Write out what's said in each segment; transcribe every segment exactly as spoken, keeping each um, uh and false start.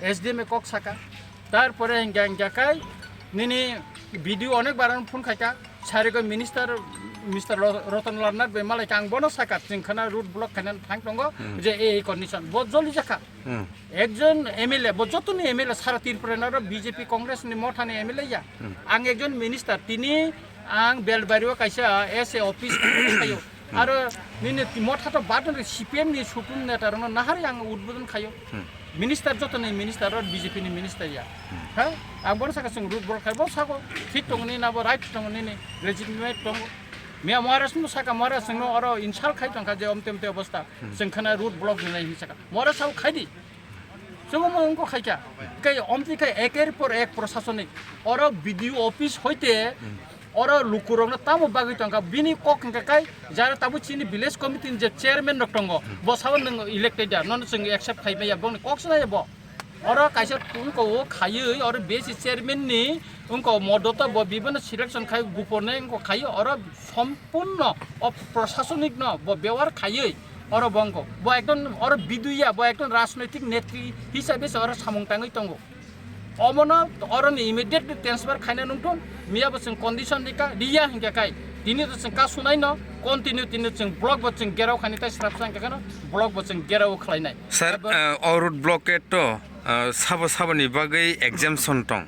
S D M e kok saka. Tarpore hingka hingka kai nini video onek bar phone khaika. Sarigo minister, Mister Ro-, Roton Larnath bai malai kang bono saka chwng khana road block khaina thang tongo Hmm. je ei condition bo joli jakha. Hmm. Ekjon M L A, bo jotoni M L A sara Tripura naro B J P Congress ni mothani M L A ya. Hmm. Ang ekjon minister, tini ang Belbario kaisa S A office khayo. Hmm. Aro nini motha to badon C P M ni supun neta rono nahari ang udbodon khayo. Hmm. Minister jotoni minister aro B J P ni minister ya. Hmm. Ha? Ang bono saka chwng road block khai bo sago. Thik tongo ni nabo right tongo nini legitimate tongo. Miya Maharaj no saka Maharaj no oro insult khai tongkha je omte omte obostha. Hmm. Chwng khana road block ni lai hin saka. Maharaj sao khai di. Chwngno wngkha khaikha. Khe omtwi khe eker por ek prosasonik. Oro B D O office hoite oro lukurokno tamo bagwi tongkha. Bini kok hwnkha khe jara tabuk chini village committee ni je chairman rok tongo. Bo sao nwng elected ya. Nono chwng accept khai maya. Bongni kok swnaya bo. Oro kaisa wngkha o khaiwi oro B C chairman ni wngkha o modoto bo bibano selection khai gupone wngkha khai oro sompurno o prosasonik no bo bewar khaiwi oro bo wngkha. Bo ekdom oro biduya, bo ekdom rajnoitik netri hisabe se oro samung tangwi tongo. Omono oroni immediately transfer khaina nungthun, miya bo chwng condition rika, riya hinkhe kai. Tini to chwng kasunai no, continue tini chwng block bo chwng gerao khani tai srapsa hinkhe kheno block bo chwng gerao khlainai. Sir, Abo uh, o road blockade to, uh, sabo saboni bagwi exemption tong?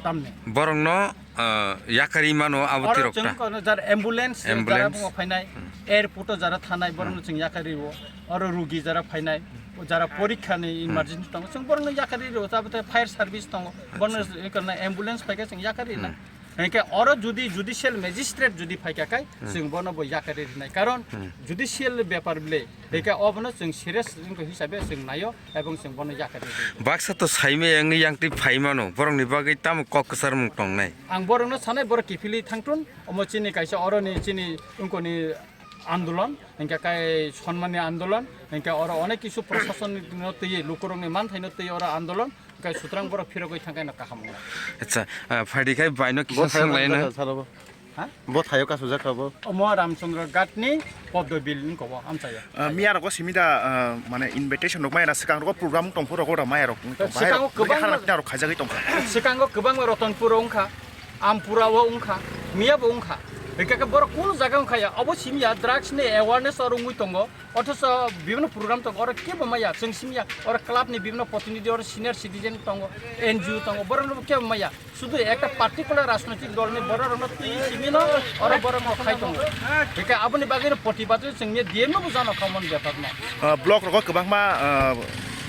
Tamni. Borokno, uh, yakari mano abo Oro tirok chwng ta? Kono jar ambulance, Ambulance? Jara bungo phainai, Hmm. airport o jara thanai, borokno Hmm. chwng yakari o. Oro rugi jara phainai, jara porikha ni Hmm. emergency tongo, chwng borokno yakari o. Tabate fire service tongo, borokno Acha. Kono ambulance phaikha chwng yakari na. Hmm. Hinkhe oro judi judicial magistrate judi phaikha kai, Hmm. chwng bono bo yakari rinai. Karon Hmm. judicial bepar ble, hinkhe obono chwng serious wngkha hisabe chwng naio. Ebong chwng bono yakari rinai. Baksa to saimaya wngwi yangtwi phaimano, borokni bagwi tamo kok kwcharmung tongnai? Ang borokno sanai, borok kiphilwi thangthun, omo chini kaisa oroni chini wngkoni andolon, hinkhe kai sonmani andolon, hinkhe oro onek kisu prosason no twiwi, lukurokni manthaino twiwi oro andolon, hinkhe sutrang borok phirogwi thangkhe no kaham wngnai. Acha, ah, phaidi khai baino kisa Bo thayok swnglaina. Sar bo. Ha? Bo thayok kasujak kha bo? Omo Ramchandra Ghat ni Poddo Bill ni kobo amchaya. Ah, miya rogo simi da, ah, mane invitation rok maya na swkang rogo program tong phuru rogo da maya rok tong. Swkango kwbangma rok khaijagwi tong kha. Swkango kwbangma Ratanpur o wngkha, Ampura o wngkha, miya bo wngkha. Hwnkhe khe borok kunu jaga wngkha ya, obo simi ya drugs ni awareness oro wngwi tongo. Othocho bibhinno program tongo, oro kebo maya, chwng simi ya, oro club ni bibhinno protinidhi, oro senior citizen tongo, N G O tongo, borok kebo maya. Sudu ekta particular rajnoitik dol ni borok rokno twi simi no, oro borok no khai tongo. Hwnkhe aboni bagwi no protibad chwng ni D M no bo jano khamon bepar no. Ah, block rogo kwbangma, ah,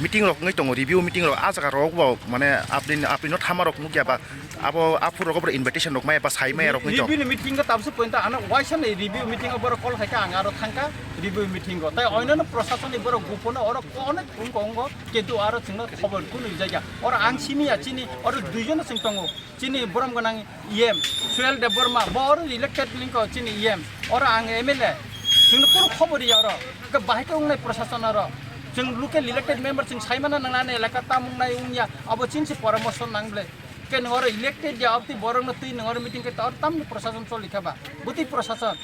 meeting rok wngwi tongo, review meeting rok, ah jaga rok bo mane apni, apni no thama rok nukya ba? Abo aphuru rogo invitation rok maya ba sai maya rok ngi tong. Review ni meeting o tabsu point ano waisa ni review meeting o borok call khaikha ang aro thangkha review meeting o. Tai oino no prosason ni borok gupono oro onek wngko wngko kintu aro chwngno khobor kunu jaga. Oro ang simi ya chini oro duijon no chwng tongo. Chini borom gwnang E M Suel Debbarma bo oro elected lingko chini E M. Oro ang M L A. Chwngno kunu khobor ya oro. Ke bahai khe wngnai prosason oro. Chwng local elected member chwng saimana nangnani elaka tamung nai wngya abo chini se poramorso nang ble. Ke nwng oro elected ya, obtwi borok no twi nwng oro meeting khe tor tamni prosason choli kha ba? Bwtwi prosason?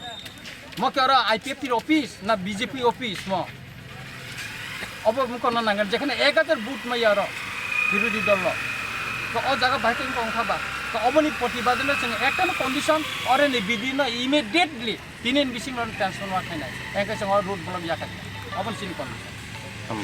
Mo khe oro I P F T office na B J P office mo? Obo mukon no nangani, jekhane ek hajar vote maya oro birodhi dol lo. To o jaga bai khe wngkha ba? To oboni protibad no chwng ekta no condition, oro ni bidi no immediately tini ni bising rok transformer khainai, engkhe chwng o road block ya khai, obo ni chini condition. Tamo.